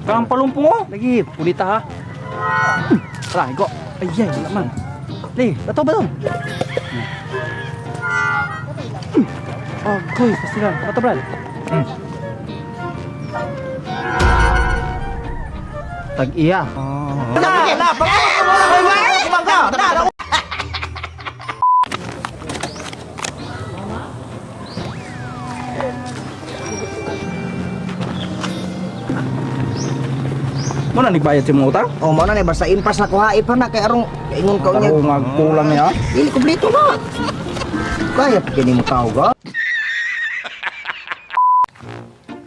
Kanang palumpong oh. Lagi, pulita ha. Tara, igo. Ay, ay, wala man. Li, bato ba to? Oh, koy, pastilan. Bato, Brad. Tag-iya. Na, na, na, na. Mo na nagbayad si mga utang? Oh, mao na ni basta impas na kuha pa na kay arong ingon ka niya. Tarong nga kulang niya. Dili kumpleto na. Kaya pa kini mo tawag ah.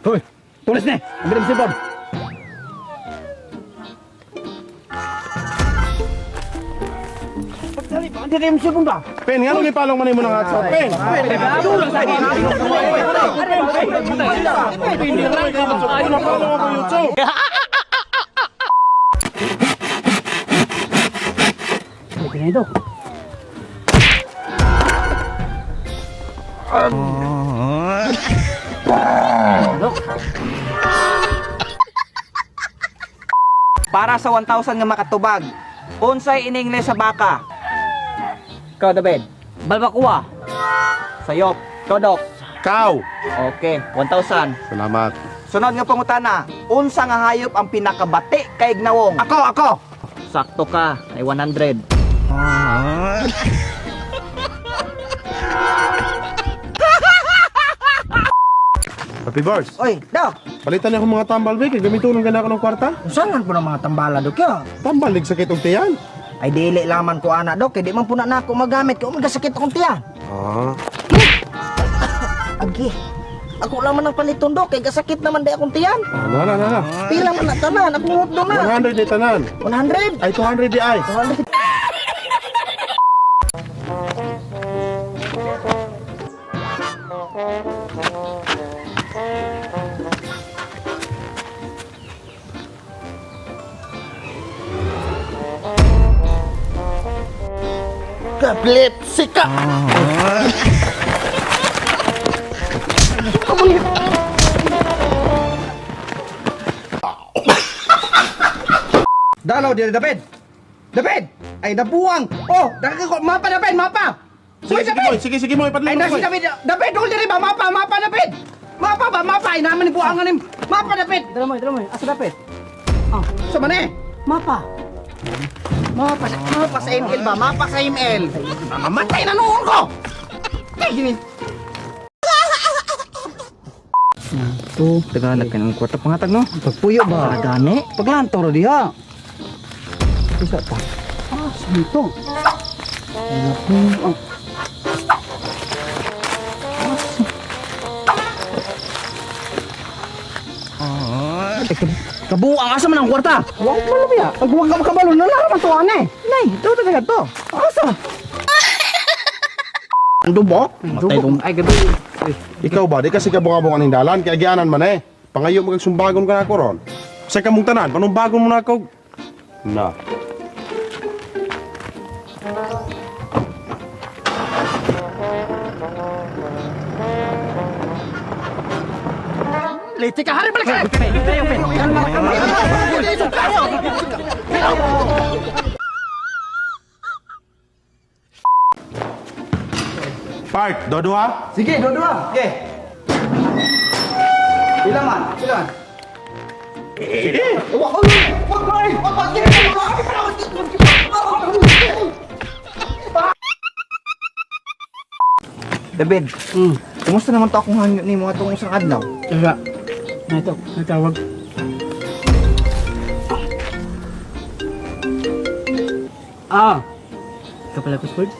Hoy, tulis ni. Ang bilang cellphone. Pagdali ba? Hindi mo cellphone ba? Pen, nga nung ipalong man mo ng hotspot, Pen. Napalong ako YouTube. Okay na ito. Para sa 1,000 nga makatubag. Unsay in English sa baka? Ikaw, David. Balbakuwa. Sayop. Todok. Cow. Okay, 1,000. Salamat. Sunod nga pangutana, unsa nga hayop ang pinakabati kay Ignawong? Ako, ako. Sakto ka, ay 100. Happy Bars. Oy, dok. Palitan niya akong mga tambal, be. Kay gamiton ka na ako ng kwarta. Unsa man po ng mga tambala dok ya? Tambal, nagsakit og tiyan. Ay dili laman ko ana dok, kay di man po na nako magamit kay umagasakit akong tiyan. Ah. Agi. Ako laman ang paliton dok, kay gasakit naman di akong tiyan. Na, na, na, na. Pila man na tanan, akong hotdog na. 100 ni tanan. 100. Ay, 200 di ay. 200. Kaplit sika. Dalaw diri David. David! Ay nabuang. Oh, daghan ko mapa David, mapa. Sige, Uy, sige, David! boy. Sige, sige, boy. Ay Padlong, nasi boy. David, David dul diri ba mapa, mapa David. Mapa ba mapa ay naman ni buangan ni mapa David. Dala mo, dala mo. Asa dapat? Oh, sa man eh? Mapa. Mapa sa mapa sa ML ba? Mapa sa ML. Mamatay na noon ko. Ay, gini. Ito, Tagalog ka ng kwarta pangatag no? Pagpuyo ba? Gani. Paglantaw ra diha. Isa pa. Ah, saan ito? Ay, naku. Ah. Ay, kabuang asa man ang kwarta? Wa ko malo biya. Pag wa ka makabalo na lang to ane. Nay, ito talaga to. Asa? Ang dubok? Matay kong. Ay, gabi. Ay, Ikaw ba? Di kasi kabunga-bunga ng dalan. Kaya gianan man eh. Pangayo mo kag sumbagon ka na ako ron. Sa kamong tanan, panumbagon mo na ako. Na. Lete ka hari balik. tayo, pen. Kalma, kalma. Part, dua-dua. Sige, dua-dua. Okay. Pila man? Pila man? Sige. Wag wag wag wag David, kumusta naman to akong hangyo ni mo atong isang adlaw? Diba? Na ito, natawag. Ah. Ikaw pala, Kusford?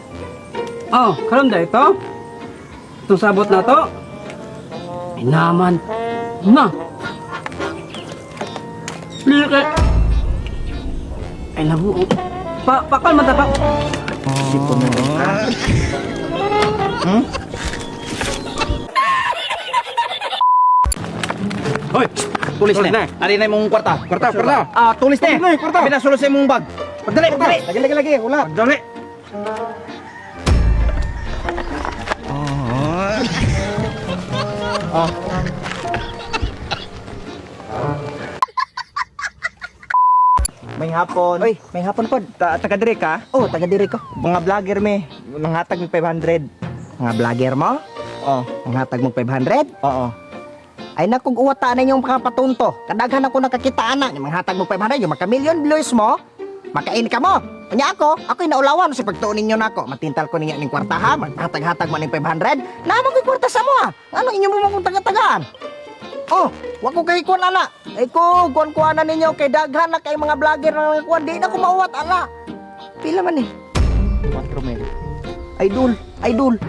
Oh, karon da ito? Itong sabot na to? Ay naman. Na! Like! Ay nabuo. Pa, pakal man ta pa. Sipon na din ka. Hmm? Hoy, tulis na. Ari na imong kwarta. Kwarta, kwarta. Ah, tulis na. Tulis na, kwarta. Pinasulod sa imong bag. Pagdali, pagdali. Lagi lagi lagi, wala. Pagdali. Ah. May hapon. Oy, may hapon pod. Taga dire ka? Oh, taga diri ko. Mga vlogger me. Nanghatag mig 500. Mga vlogger mo? Oh, Ang hatag mo 500? oo. Ay nakong uwata na inyong mga patunto. Kadaghan ako nakakita ana. Yung mga hatag mo 500, yung maka million views mo, makain ka mo. Unya ako, ako'y naulawan sa pagtuon ninyo nako. Matintal ko ninyo ning kwarta ha, maghatag-hatag mo ning 500. Naman ko'y kwarta sa mo ha. Ano inyo mo mong taga-tagaan? Oh, wa ko kay kuan ana. Ay ko, kuan kuan na ninyo kay daghan na kay mga vlogger na kuan di na ko mauwat ana. Pila man eh. 4 mil. Ay dul, ay dul.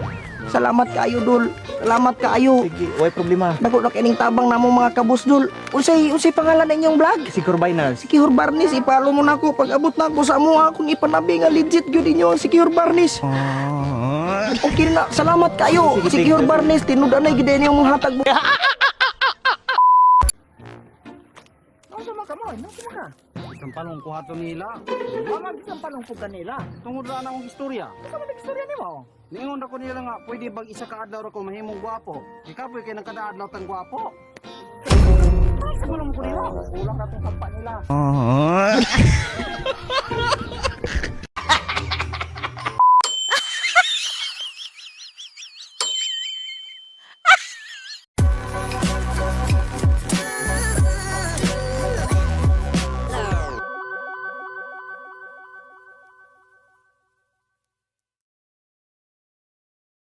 Salamat kaayo dul. Salamat kaayo. Sige, way problema. Dako na kining tabang namo mga kabusdol. Unsay unsay pangalan na inyong vlog? Si Corbiners. Secure Barnes, ipalo mo na ako pag abot na ako sa amo akong ipanabi nga legit gyud inyo ang Secure Barnes. Okay na, salamat kayo. Sige, Secure thank you. Barnes, tinud-anay gid inyong mga hatag mo. Unsa man ka mo? Unsa man ka? Isang palong kuha to nila. Mama bisan palong pug kanila. Tungod ra na akong istorya. Unsa man ang istorya nimo? Niingon ra ko nila nga pwede bag isa ka adlaw ra ko mahimong gwapo. Ikapoy kay nang kada adlaw tang gwapo. Ay, sa palong ko nila. Kulang na tong sampa nila.